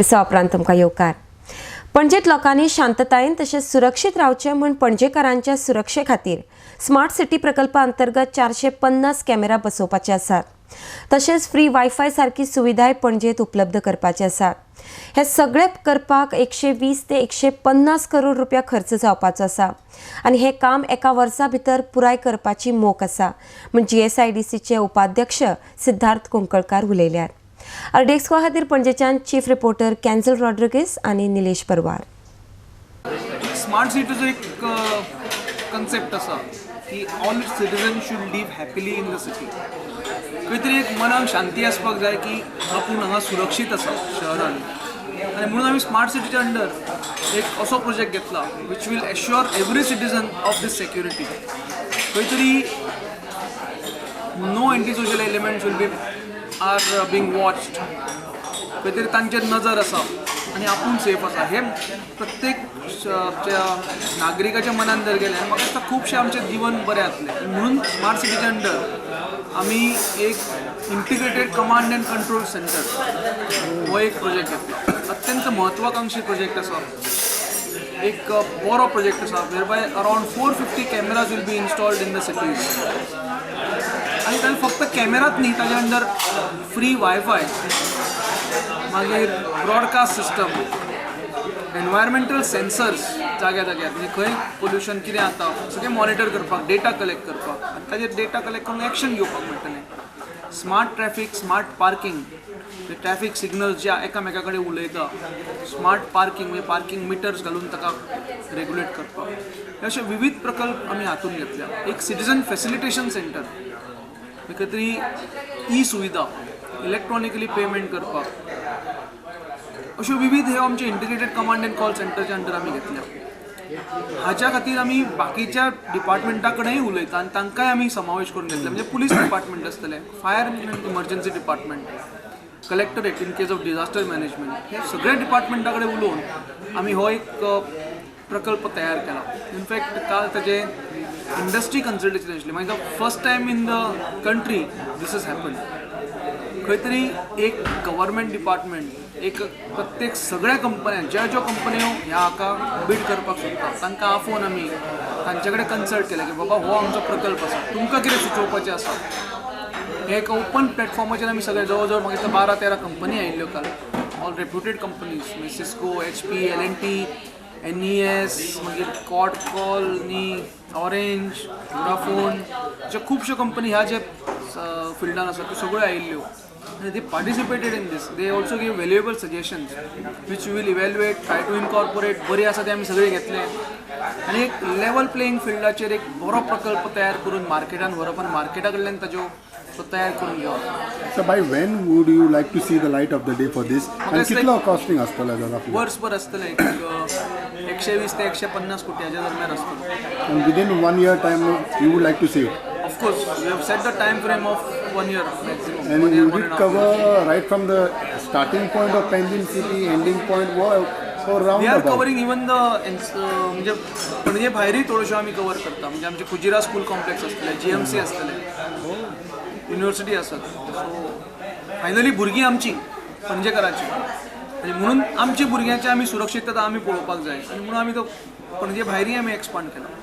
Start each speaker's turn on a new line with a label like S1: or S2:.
S1: विसवा उपरांत तुमकां येवकार. पणजेत लोकांनी शांततायेन तशेंच सुरक्षीत रावचें म्हूण पणजेकारांच्या सुरक्षे खातीर स्मार्ट सिटी प्रकल्पा अंतर्गत 450 कॅमेरा बसोवपाचे आसात. तशेंच फ्री वायफाय सारकी सुविधाय पणजेत उपलब्ध करपाचे आसात. हे सगळे करपाक 120 ते 150 करोड रुपया खर्च जावपाचो आसा आनी हें काम एका वर्सा भितर पुराय करपाची मोख आसा म्हूण जीएसआयडीसीचे उपाध्यक्ष सिद्धार्थ कुंकळकार उलयल्यात. आरडीएक्स खातीर पणजेच्यान चीफ रिपोर्टर कॅन्सल रॉड्रिगीस आनी निलेश परवार.
S2: स्मार्ट सिटीचो एक कन्सेप्ट आसा की all citizen should live happily in the city. खंय तरी एक मनाक शांती आसपाक जाय की आपूण हांगा सुरक्षीत आसा शहरान. आनी म्हणून आमी स्मार्ट सिटीच्या अंडर एक असो प्रोजेक्ट घेतला which will assure every citizen of this security. खंय तरी no anti social elements will be are being watched. खंय तरी तांचेर नजर आसा आनी आपूण सेफ आसा हे प्रत्येक आमच्या नागरिकाच्या मनान जर गेलें, म्हाका दिसता खुबशें आमचें जिवन बरें जातलें. आनी म्हणून स्मार्ट सिटीच्या अंडर आमी एक integrated command and control center हो एक प्रोजेक्ट घेतला. अत्यंत महत्वाकांक्षी प्रोजेक्ट आसा, एक बरो प्रोजेक्ट आसा, whereby around 450 cameras will be installed in the cities. आनी ताणें फक्त कॅमेरात न्ही, ताच्या अंडर फ्री वायफाय, मागीर ब्रॉडकास्ट सिस्टम, एनवायरमेंटल सेन्सर्स जाग्या जाग्यार, म्हणजे खंय पोल्युशन कितें जाता सगळें मॉनिटर करपाक, डेटा कलेक्ट करपाक आनी ताजेर डेटा कलेक्ट करून एक्शन घेवपाक मेळटलें. Smart traffic, smart parking, traffic signals जे एकामेका कडेन उलयता, स्मार्ट पार्कींग म्हणजे पार्कींग मिटर्स घालून ताका रेगुलेट करपाक, हे अशे विवीध प्रकल्प आमी हातून घेतल्या. एक सिटीजन फेसिलिटेशन सेंटर, खंय तरी ई सुविधा, इलेक्ट्रॉनिकली पेमेंट करपाक, अश्यो विवीध ह्यो आमचे इंटिग्रेटेड कमांड अँड कॉल सेंटरच्या अंडर आमी घेतल्या. हाच्या खातीर आमी बाकीच्या डिपार्टमेंटा कडेनय उलयता आनी तांकांय आमी समावेश करून घेतले. म्हणजे पुलीस डिपार्टमेंट आसतलें, fire and emergency department, collectorate in case of disaster management, हे सगळ्या डिपार्टमेंटा कडेन उलोवन आमी हो एक प्रकल्प तयार केला. इनफॅक्ट काल ताजे इंडस्ट्री कन्सल्टेशन आशिल्लें. मागीर first time in the country this is happen. खंय तरी एक गव्हर्मेंट डिपार्टमेंट, एक प्रत्येक सगळ्या कंपन्यांक, ज्या ज्यो कंपन्यो ह्या हाका बीड करपाक सोदता, तांकां आफोवन आमी तांचे कडेन कन्सल्ट केलें की बाबा, हो आमचो प्रकल्प आसा, तुमकां कितें सुचोवपाचें आसा. हे एक ओपन प्लॅटफॉर्माचेर आमी सगळे, जवळ जवळ म्हाका दिसता 12-13 कंपनी आयिल्ल्यो काल, ऑल रेप्युटेड कंपनीज, म्हणजे Cisco, HP, L&T, NES, मागीर कॉड कॉल न्ही, ऑरेंज, वोडाफोन, अश्यो खुबश्यो कंपनी ह्या जे फिल्डान आसा त्यो सगळ्यो आयिल्ल्यो आनी they participated in this. They also give valuable suggestions which we'll evaluate, try to incorporate. बरी आसा ते आमी सगळे घेतले आनी एक लेवल प्लेइंग फिल्डाचेर एक बरो प्रकल्प तयार करून मार्केटान व्हरप आनी मार्केटा कडल्यान ताज्यो तो तयार करून घेवप.
S3: So by when would you like to see the light of the day for this? And
S2: it's
S3: कितलो कॉस्टिंग आसतलो दादा?
S2: वर्सभर आसतलें, एक 120 ते 150 कोटी हाज्या दरम्यान आसतलो.
S3: And within one year time you would like to see it?
S2: Of course, we have set the time frame of one year maximum.
S3: And
S2: one year,
S3: would
S2: one
S3: it
S2: and a half
S3: cover
S2: years.
S3: Right from the starting point of Panjim city, ending point, or round
S2: We are
S3: about?
S2: covering even the म्हणजे पणजे भायरूय थोड्योश्यो आमी cover करता. म्हणजे आमचे Kujira school complex आसतले, GMC आसतले, university आसत. So finally भुरगीं आमची पणजेकारांची आनी म्हणून आमची भुरग्यांची आमी सुरक्षितता आमी पळोवपाक जाय आनी म्हणून आमी तो पणजे भायरूय आमी एक्सपांड केला.